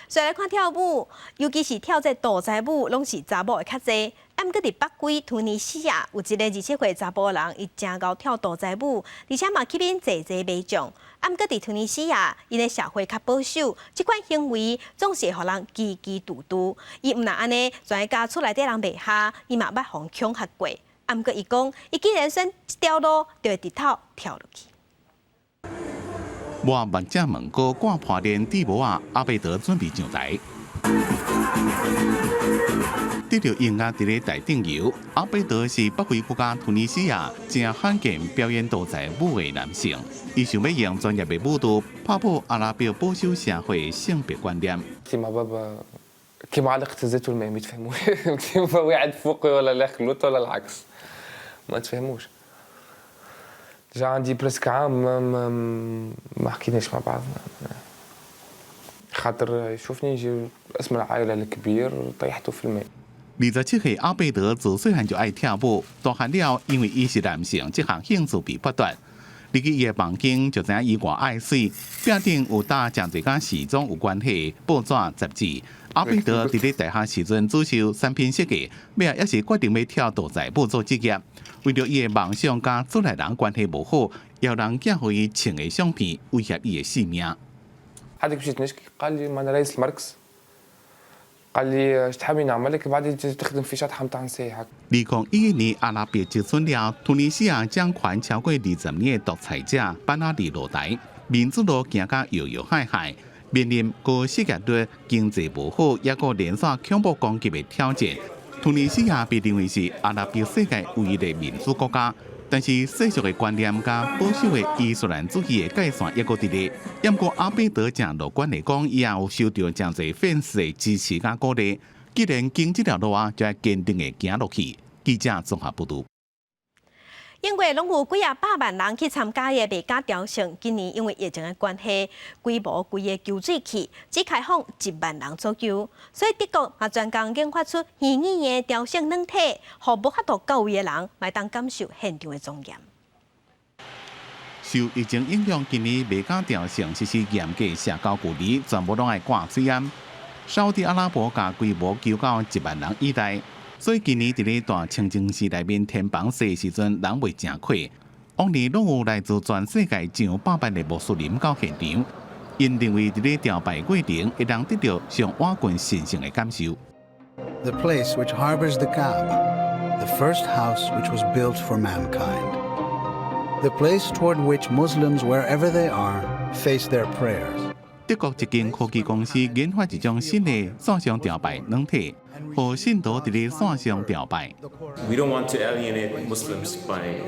再來看跳舞，尤其是跳這杜哉舞，攏是查某會較濟。啊，毋過佇北非突尼西亞有一个27歲查埔人，伊誠𠢕跳杜哉舞，而且嘛吸引濟濟民眾。啊，毋過佇突尼西亞，𪜶的社會較保守，這款行為總是會予人疑疑揬揬。伊毋若按呢，全家厝內底人袂合，伊嘛捌予人恐嚇過。啊，毋過伊講，伊既然選這條路，就會直頭跳落去。抹目鏡門閣掛破鏈戴帽仔，阿貝德準備上台。得著音樂佇咧台頂遊，阿貝德是北非國家突尼西亞誠罕見表演杜哉舞的男性。伊想欲用專業的舞蹈拍破阿拉伯保守社會性別觀念。 مع بابا كيما علاقة الزيت والماء ما يتفاهموش كيما واحد فوقي ولا الاخر لوطا ولا العكس ما تفهموش. Déjà عندي presque عام ما حكيناش مع بعضنا خاطر يشوفني يجي اسم العائلة الكبير طيحته في الماء. 27歲阿貝德自細漢就愛跳舞，大漢了因為伊是男性，這項興趣被剝奪。入去伊的房間就知影伊偌愛媠，壁頂有搭誠濟佮時裝有關係報紙雜誌。阿貝德佇咧大學時陣主修產品設計，尾仔也是決定欲跳蹈在舞做職業。為著伊的夢想，佮厝內人關係無好，有人寄予伊穿的相片，威脅伊的性命。 حدك مشيت نشكي قال لي ما انا رئيس المركز قال لي اش تحبي نعمل لك بعد تخدم في شطحه نتاع نساء هكا 2011年阿拉伯之春了，突尼西亞掌權超過20年的獨裁者班阿里落台，民主路行甲搖搖晃晃，面臨高失業率、經濟無好，抑閣連續恐怖攻擊的挑戰。突尼西亞被認為是阿拉伯世界唯一的民主國家，但是世俗的觀念佮保守的伊斯蘭主義的界線抑閣佇咧。毋過阿貝德誠樂觀的講，伊也有受著誠濟粉絲的支持佮鼓勵。既然行這條路啊，就愛堅定的行落去。記者綜合報導。英國攏有幾仔百萬人去參加的麥加朝聖，今年因為疫情的關係，規模規个縮水去，只開放1萬人左右。所以德國嘛專工研發出虛擬的朝聖軟體，予無法度到位的人，會當感受現場的莊嚴。受疫情影響，今年麥加朝聖實施嚴格社交距離，全部攏愛掛喙罨。沙烏地阿拉伯共規模縮到1萬人以內。所以今年佇咧大清真寺內面天房祭時陣，人袂誠闊。往年攏有來自全世界上百萬的穆斯林到現場，𪜶認為佇咧朝拜過程，會當得著上倚近神聖的感受。 The place which harbors the Kaaba, the first house which was built for mankind. The place toward which Muslims, wherever they are, face their prayers. 德國一間科技公司研發一種新的線上朝拜軟體，予信徒佇咧線上朝拜。 We don't want to alienate Muslims by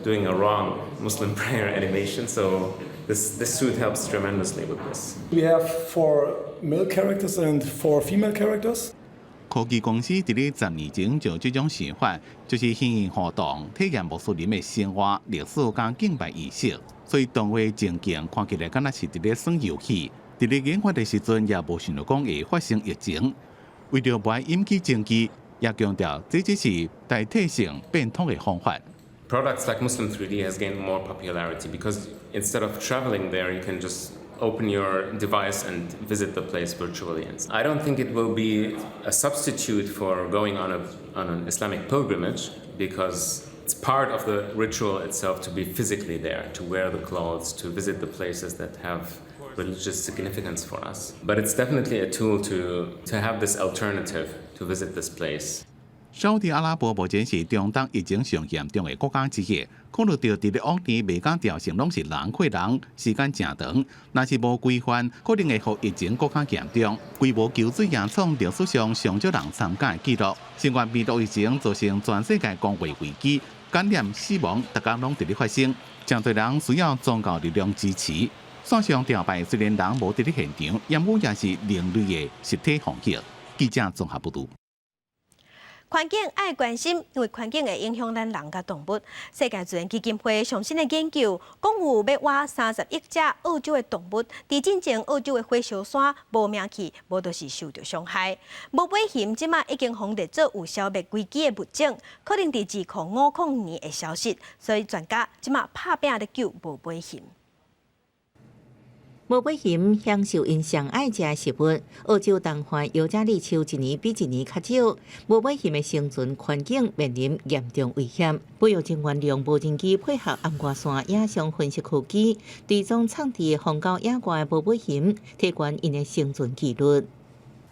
doing a wrong Muslim prayer animation, so this suit helps tremendously with this. We have four male characters and four female characters. 科技公司佇咧10年前就這種想法，就是虛擬互動，體驗穆斯林的生活、歷史佮敬拜儀式，所以動畫情景看起來敢若是佇咧耍遊戲。佇咧研發的時陣，也無想著講會發生疫情。為著無愛引起爭議，也強調這只是代替性變通的方法。 Products like Muslim 3D has gained more popularity because instead of traveling there, you can just open your device and visit the place virtually. I don't think it will be a substitute for going on an Islamic pilgrimage because it's part of the ritual itself to be physically there, to wear the clothes, to visit the places that have religious significance for us. But it's definitely a tool to have this alternative to visit this place. 沙烏地阿拉伯目前是中東疫情上嚴重的國家之一，考慮著佇咧往年麥加朝聖攏是人過人，時間誠長，若是無規範，可能會予疫情閣較嚴重。規模縮水也創歷史上上少人參加的紀錄。新冠病毒疫情造成全世界公衛危機，感染死亡，逐工攏佇咧發生，誠濟人需要宗教力量支持。線上朝拜雖然人無佇咧現場，毋過也是另類的實體方式。記者綜合報導。環境愛關心，因為環境會影響咱人佮動物。世界自然基金會上新的研究，講有欲活30億隻澳洲的動物，佇進前澳洲的火燒山無命去，無就是受著傷害。無尾熊這馬已經予列做有消滅危機的物種，可能佇2050年會消失。所以專家這馬拍拚咧救無尾熊。無尾熊享受𪜶上愛食的食物。澳洲東岸尤加利樹一年比一年較少，無尾熊的生存環境面臨嚴重危險。保育人員用無人機配合紅外線影像分析科技，追蹤藏佇荒郊野外的無尾熊，提懸𪜶的生存幾率。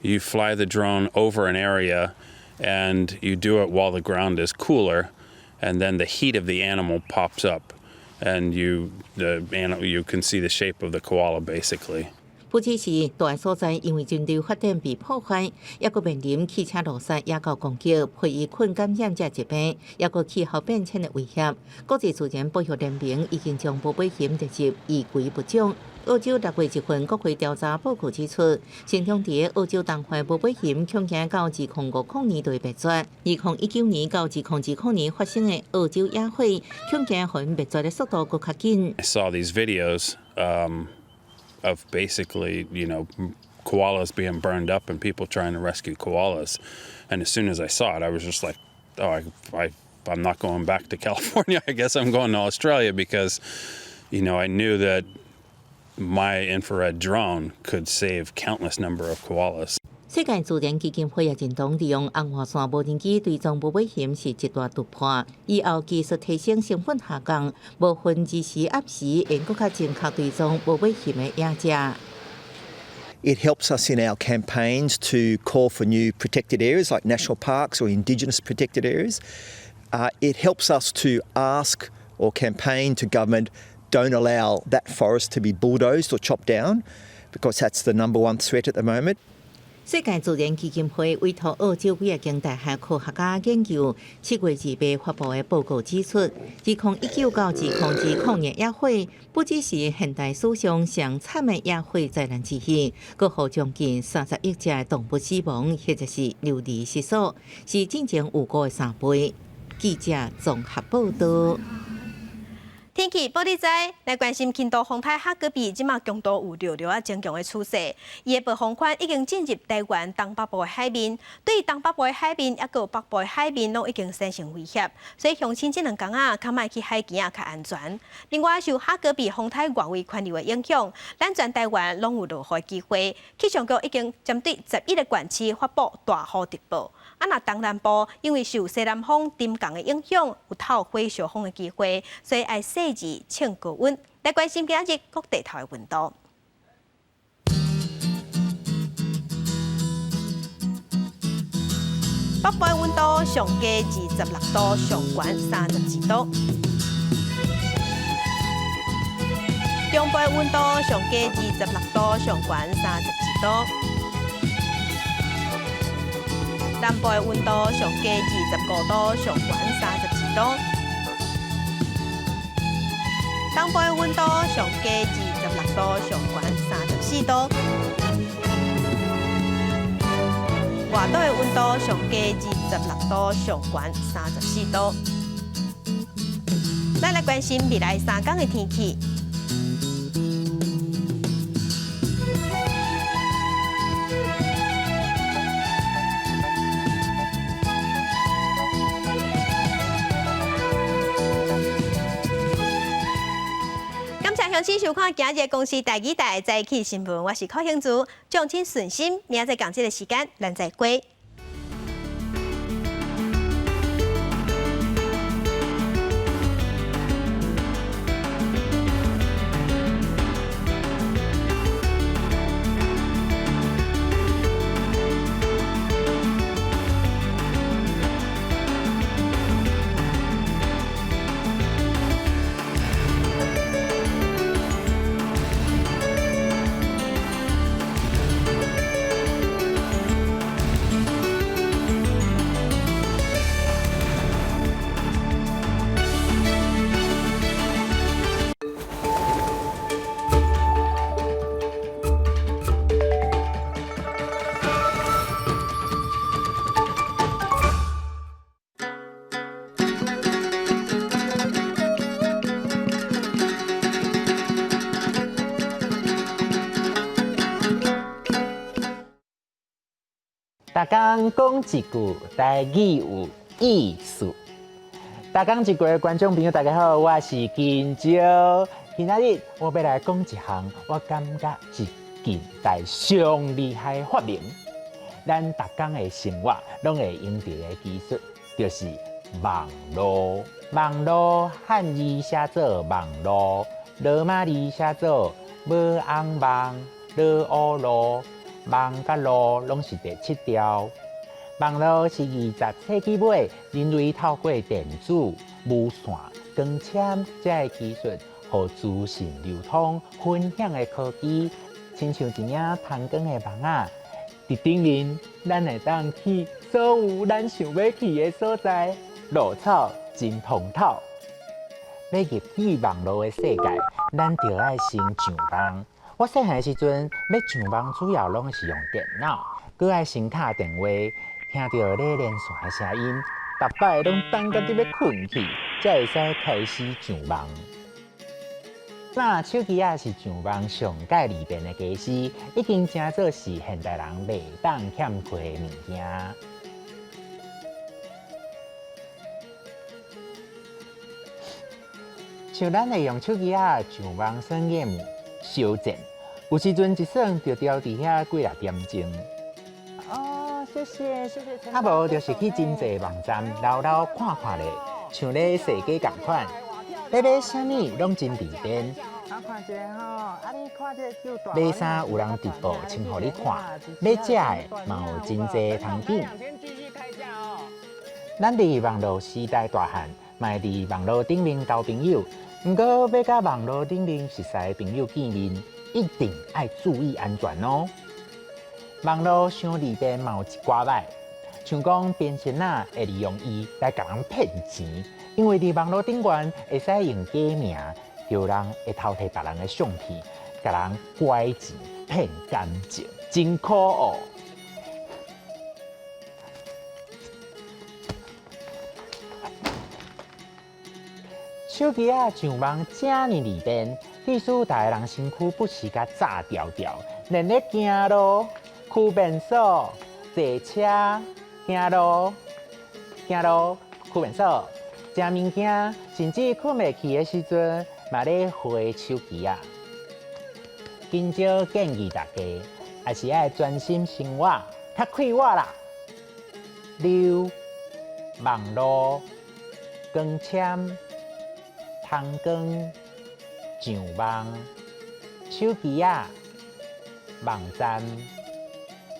You fly the drone over an area, and you do it while the ground is cooler, and then the heat of the animal pops up. And you can see the shape of the koala basically. 不只是蹛所在，因為人類發展被破壞，抑閣面臨汽車路殺、野狗攻擊、皮衣菌感染這疾病，抑閣氣候變遷的威脅。國際自然保育聯盟已經將無尾熊列入易危物種。澳洲6月一份國會調查報告指出，生長佇澳洲東岸無尾熊恐驚到2050年就會滅絕。2019年到2020年發生的澳洲野火，恐驚予𪜶滅絕的速度閣較緊。 I saw these videos of basically koalas being burned up and people trying to rescue koalas, and as soon as I saw it, I was just like, oh, I I'm not going back to California. I guess I'm going to Australia because, I knew that my infrared drone could save countless number of koalas. 世界自然基金會也認同，利用紅外線無人機追蹤無尾熊是一大突破。以後技術提升，成本下降，無分日時暗時，會閣較精確追蹤無尾熊的影跡。 It helps us in our campaigns to call for new protected areas like national parks or indigenous protected areas. It helps us to ask or campaign to government, don't allow that forest to be bulldozed or chopped down, because that's the number one threat at the moment. 世界自然基金會委託澳洲幾个間大學科學家研究，7月28發布的報告指出，2019到2020年野火不只是現代史上上慘的野火災難之一，閣予將近30億隻動物死亡或者是流離失所，是進前有估的3倍。記者綜合報道。天氣報你知，來關心輕度風颱哈格比，這馬強度有著著仔增強的趨勢。伊的暴風圈已經進入台灣東北部的海面，對東北部的海面，抑閣北部的海面，攏已經產生威脅。所以鄉親這兩工仔，較莫去海墘仔較安全。另外，受哈格比風颱外圍環流的影響，咱全台灣攏有落雨的機會。氣象局已經針對11個縣市發布大雨特報。啊，若東南部因為受西南風沉降的影響，有透火燒風的機會，所以愛細緻稱高溫。來關心今仔日各地頭的溫度。北部的溫度上低26度，上懸32度。中部的溫度上低26度，上懸32度。南部的溫度上低25度，上懸32度。東部的溫度上低26度，上懸34度。外島的溫度上低26度，上懸34度。咱來關心未來3天的天氣。感謝收看今日公視台語台早起新聞，我是柯興珠，祝請順心，明仔載仝這个時間，咱再會。逐工講一句台語有意思。逐工一句的觀眾朋友，大家好，我是金蕉。今仔日我欲來講一項，我感覺是近代上厲害的發明。咱逐工的生活攏會用著的技術，就是網路。網路漢字寫做網路，羅馬字寫做無紅網、羅烏路。網佮路攏是第七調。網路是20世紀尾人類透過電子、無線、光纖這个技術，予資訊流通、分享的科技，親像一領通光的網仔，佇頂面，咱會當去所有咱想欲去的所在，路草真通透。欲入去網路的世界，咱著愛先上網。我細漢的時陣，欲上網主要攏是用電腦，閣愛先敲電話，聽著咧連線的聲音，逐擺攏等甲得欲睏去，才會使開始上網。那手機仔是上網上蓋利便的家私，已經成做是現代人袂當欠缺的物件。像咱會用手機仔上網耍 game 相戰，有時陣一耍就牢佇遐幾若點鐘。哦，謝謝謝謝。啊無就是去真濟網站摎摎看看咧，像咧踅街仝款，欲買啥物攏真利便。買衫有人直播穿予你看，欲食的嘛有真濟通揀。咱佇網路時代大漢，嘛會佇網路頂面交朋友。毋過欲佮網路頂面熟似的朋友見面，一定愛注意安全哦。網路傷利便嘛有一寡䆀，像講騙仙仔會利用伊來共人騙錢，因為佇網路頂懸會使用假名，著人會偷提別人的相片，共人拐錢騙感情，真可惡。手機仔上網遮爾利便，致使逐个人身軀不時共炸牢牢，連咧行路、區便所、坐車、行路、行路、區便所、食物件，甚至睏袂去的時陣，嘛咧滑手機仔。緊少建議大家，還是愛專心生活，較快活啦。溜網路、光纖、通光、上網、手機仔、網站，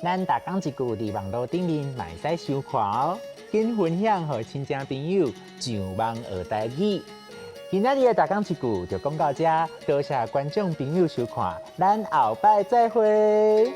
咱逐工一句佇網路頂面嘛會使收看哦。緊分享予親情朋友上網學台語。今仔日的逐工一句就講到遮，多謝觀眾朋友收看，咱後擺再會。